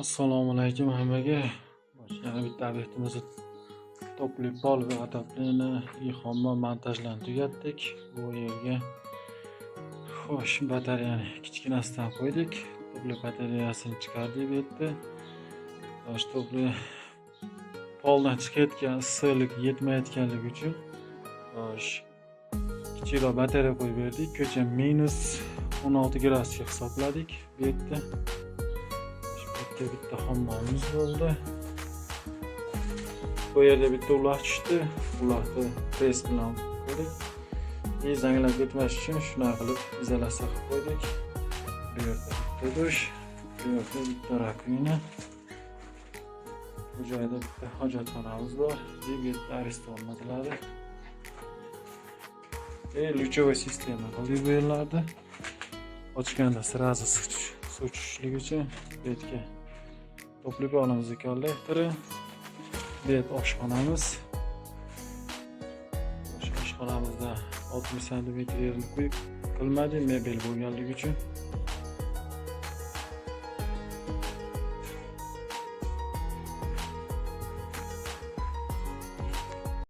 Assalomu alaykum hammaga. Yana bitta obyektimizni, тёплый пол va отопление и hammom montajlarini tugatdik. Bu yerga, xo'sh, batareyani kichkinasidan qo'ydik. Тёплый batareyasini chiqardik bu yerda. Xo'sh, тёплый пол dan chiqayotgan issiqlik yetmayotganligi uchun, xo'sh, kichikroq batareya qo'yib berdik. Ko'cha -16 gradusga hisobladik bu yerda. Shu yerda bitta hammomimiz bo'ldi. Bu yerda bitta uloq tushdi. Uloqni press bilan qo'ydik. И zanglab ketmas uchun shunaqa qilib izolyatsiya qilib qo'ydik. Bu yerda bitta dush, bu yerda bitta раковина. Bu joyda bitta hojatxonamiz bor. И bu yerda ariston o'rnatiladi. И лучевой система qildik bu yerlarda. Ochganda сразу suv tushishligi uchun bu yerga тёплый пол imizni kollektori. Bu yer oshxonamiz. Oshxonamizda 60 santimetr yerini qo'yib qilmadik, mebel bo'lganligi uchun.